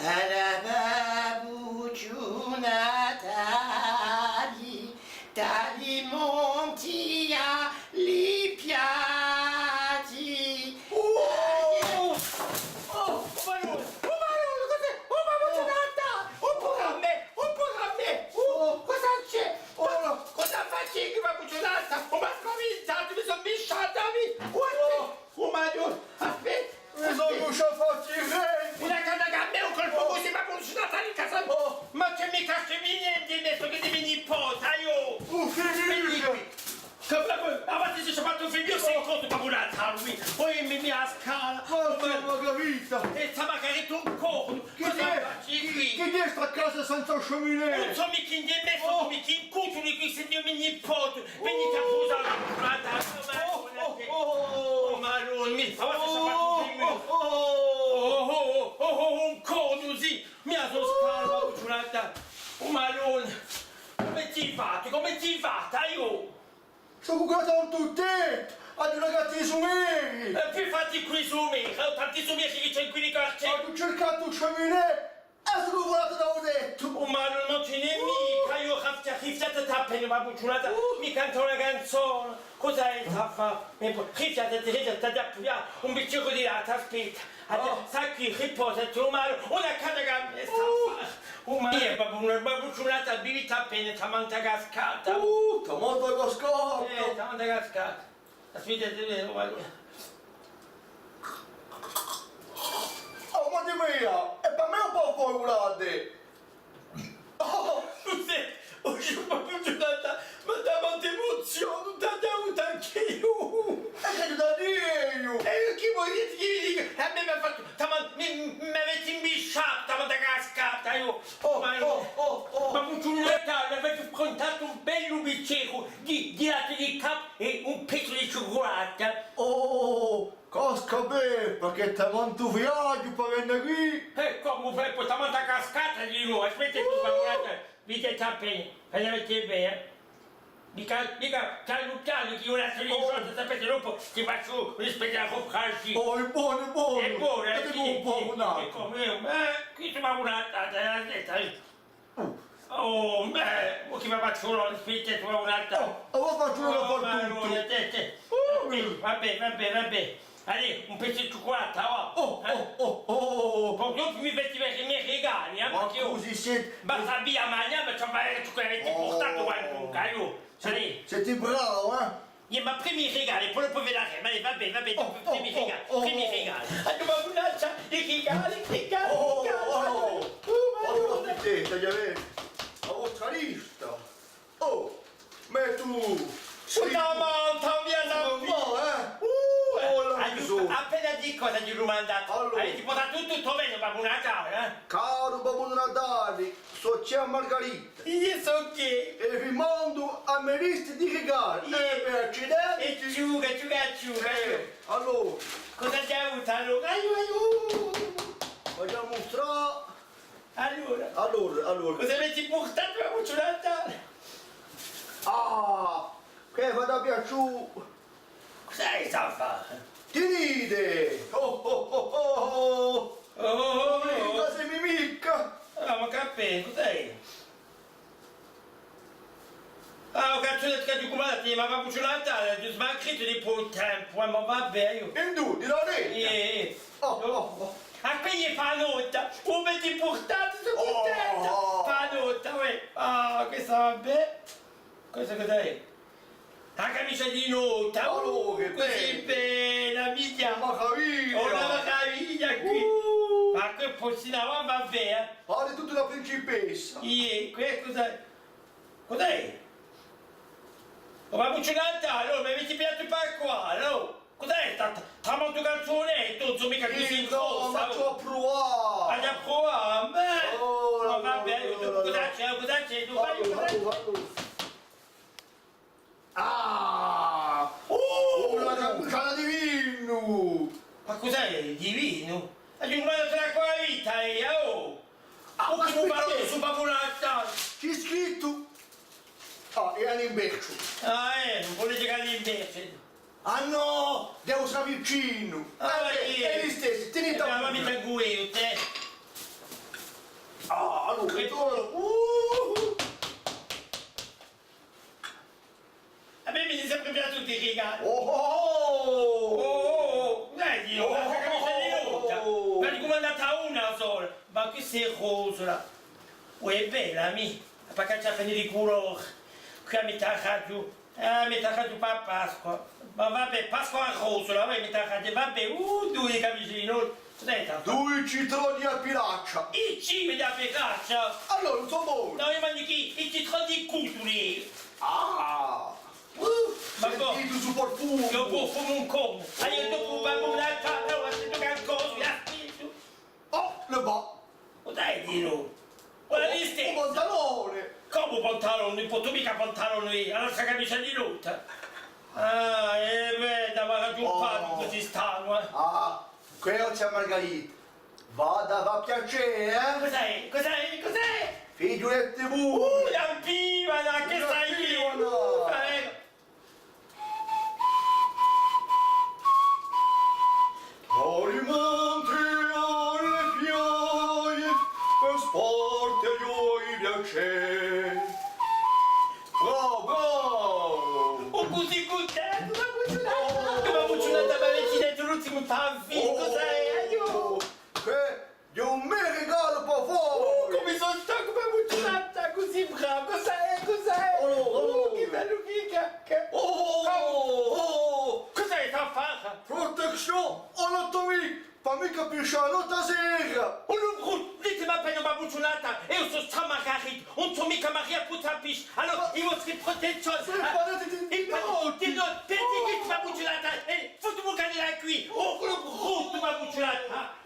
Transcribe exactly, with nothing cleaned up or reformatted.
Era babbucciu Natali, da li monti à li piatti. Oh! Oh, o Maronna, o Maronna, cos'hè? Oh, mamma mia, oh, puru à mè, oh, puru à mè, oh, cosa c'hè? Oh, cosa faci chì, mamma mia, oh, m'hà spavintatu, mi sò misciata, mi, oh, oh, Maronna, aspetta, mi sò misciata, una canna cà mè, un colpu cusì, mamma mia, in casa, oh, ma chì mi casca nienti, mi sò chì ti mi nipota, aiò. Oh, Filippia! Chì, ma, ma, ma ti sò fattu figliolu, sò in contu, ma puru à tardi. Poi mi, mi à a scala. Ma chì, ma chì vita! È sta macari tu un cornu. Chì cosa faci quì? Chì hè sta casa senza cheminée? Ùn sò micca in mezzu, ùn sò micca in cucciuli, quì sò eiu mi nipotu. Veni chì a pusa la giurnata. Oh, oh, oh, oh, Maronna, mi, ma ti sò fattu figliolu. Oh, oh, oh, un cornu, sì. Mi à a so scala, la giurnata. Oh, Maronna. Cumu ti fai? Cumu ti fai? Aiò! Sò cucciata in u tettu, aghju una gatta di sumeri! È più fatti quì sumeri, eh, tanti sumeri chì ci hè in quiddi quartieri! Aghju circatu u cheminée è sò vulata da u tettu! Oh, ma ùn, ùn ci n'hè micca, eiu, rifiatati appena, ma pucciulata, mi canta una canzona! Cosa hè sta fà? Mi po-, rifiatati, rifiatati, t'aghju à pughjà un bichjeru di latte, aspetta! Allora, sta quì, riposati, o Maru, una canna chì mi sta à fà. O Maru, babbu, una babbucciulata, biviti appena, tamanta cascata. Uh, tamanta cascata. Eh, tamanta cascata. Aspetta, aspetta, o Maru. Oh, mamma mia, hè per mè o per voi u latte? Oh, cusì, oh, babbucciulata, ma tamanta emuzione, ùn t'aghju avutu anch'eiu. È chì t'aghju da dì eiu? È eiu chì vulia dì? À mè m'hà fattu, taman-, mi, m'avete imbisciatu, tamanta cascata, eiu. Oh, ma, oh, oh, oh. Babbucciulata, avete pruntatu un bellu bichjeru di, di latte di capra è un pezzu di ciucculata. Oh, casca bè, perchè tamantu viaghju per vene quì. È cumu fai po tamanta cascata di novu? Aspetta, tù, babbucciulata. Viditi appena, fai vedè bè, eh. Micca, micca, pianu pianu, chì eiu lasciu lì, sapete, dopu ti facciu un spettaculu fragile. Oh, hè bonu, hè bonu. Hè bonu, eh, sì, sì. È cumu, eh, quì ci vole una testa, eh. Oh, bè, o chì mi facciu, aspetta, ci vole una testa. Oh, allora facciu una. Oh, ma allora, tè, tè. Uh. Vabbè, vabbè, vabbè. Allez, un pezzu di ciucculata, và. Oh, oh, oh, oh, oh. Poi dopu mi feti vede i me rigali, eh, ma perchè eiu cusì sè... Basta micca à magnà, ma ci vole à vede ciò chì avete purtatu quantunque, aiò. Allez. Sè bravu, eh? Iè, ma prima i rigali, poi dopu vidaremu. Allez, va bè, va bè, prima i rigali, prima i rigali. Allora, babbucciulata, i rigali, i rigali, i rigali. Oh, oh, oh. Uh, ma... Allora, aspetta, a vostra lista. Oh, ma tù... Scusa, ma t'avete... Mamma, eh? Uh, eh, oh, la... Appena di cosa ti dumanda? Allora. Avete purtatu tuttu, tuttu bè, Babbu Natale, eh? Caru Babbu Natale, sò zia Margarita. Eiu sò chì? È vi mandu a me lista di rigali. Iè. Eh, per accidenti. È ciuca, ciuca, ciuca. Eh, allora. Cosa ci hè avutu allora? Aiò, aiò. Vogliu mustrà. Allora. Allora, allora. Cosa avete purtatu, Babbucciulata? Ah, chì v'hà piaciutu? Cos'hè sta fà? Tenite! Oh, oh, oh, oh, oh! Oh, oh, oh, oh. Micca, semi micca! Ah, ma chì hè, cos'hè? Ah, o cazzu, chì aghju cumandatu, ma Babbucciulata, aghju smancatu di pocu tempu, eh, ma va bè, eiu. Induv'è, di la rete? Iè, iè. Oh, oh, oh. Ah, quì hè panotta, o m'avete purtatu, sò cuntenta. Oh, oh. Panotta, uè. Ah, questa va bè. Questa cos'hè? A camisgia di notta, uh, cusì bella, mì. Una maraviglia. Una maraviglia quì. Uh. Ma quì po si ne và, va bè, eh. Pari tutta una principessa. Iè, quì cos'hè? Cos'hè? O Babbucciulata, allora, m'avete pigliatu per quale, oh? Cos'hè sta, sta, sta tantu canzunetta, ùn sò micca cusì in corsa, oh. Aghju da pruvà. Aghju da pruvà, bè. Oh, ma va bè, cosa ci hè, cosa ci hè, tù vai, cosa ci hè? Ah! Oh, una cannucciata di vinu! Ma cos'hè di vinu? Aghju cumandatu l'acqua di vita eiu, oh! Ah, ma aspetta! Ci hè scrittu! Ah, hè à l'inversu. Ah, eh, ùn vole dì chì hè à l'inversu. Ah nò, devu stà vicinu. Ah, eh, iè. Hè listessu, teni... Eh, ma mi tengu eiu, tè. Creatore, uh! A mè mi sò sempre piaciuti i rigali. Oh, oh, oh! Oh, oh, oh, dai, Diu, oh, ma oh, oh, oh, oh, oh, ma ne cumandate una sola. Ma questa hè rosola. Oh, hè bella, mì. Ma perchè ci hè di culori? Quì a metà raghju, eh, a metà raghju pà Pasqua. Ma va bè, Pasqua rosola, va bè, a metà raghju, va bè, uh, dui camisgi di noi. Aspetta. Dui citroni à pilaccia. I cibi da pilaccia? Allora, ùn sò boni. Nò, eiu manghju chì i citroni cutuli. Ah! Uh, ma sentite stu prufumu! Chì prufumu incù! Aiò, dopu babbu Natale, allora senti qualcosa, aspetta. Oh, le bas! Ùn dai di nò! Ora, u, u pantalone! Cumu u pantalone? Ùn portu micca pantalone, hè a nostra camisgia di lotta! Ah, eh bè, t'avà raghjunatu cusì st'annu, eh! Ah, quella hè Margarita! Vada, và piacè, eh? Cos'hè? Cos'hè? Cos'hè? Figliulette puru! Uh, lampivana, chì sai? Lampivana! Eh, Tra i monti è e piaghje, per sparte ghjova i piacè. Bravo, bravo! Oh, cusì cuntentu, babbu Ciulata! Oh! Babbu Ciulata, m'avete dettu l'ultimu pà a festa, sai, aiò! Chì Hè un me rigalu pà voi! Uh, cumu sò stancu, babbu Ciulata, cusì bravu, cos'hè, cos'hè? Oh, oh. Uh, chì bellu, chì, chì, chì... Oh, oh, oh, oh. Cos'hè st'affare? Protezione anatomica, pà micca piscià a notte à sera! Oh, u bruttu, ditemi appena, babbu Ciulata, eiu sò stramariatu, ùn sò micca mariatu cù a piscia, allora i vostri prutezzioni, eh, di notte, babbu Ciulata, è futtimi u cane da quì, oh, u bruttu, babbu Ciulata!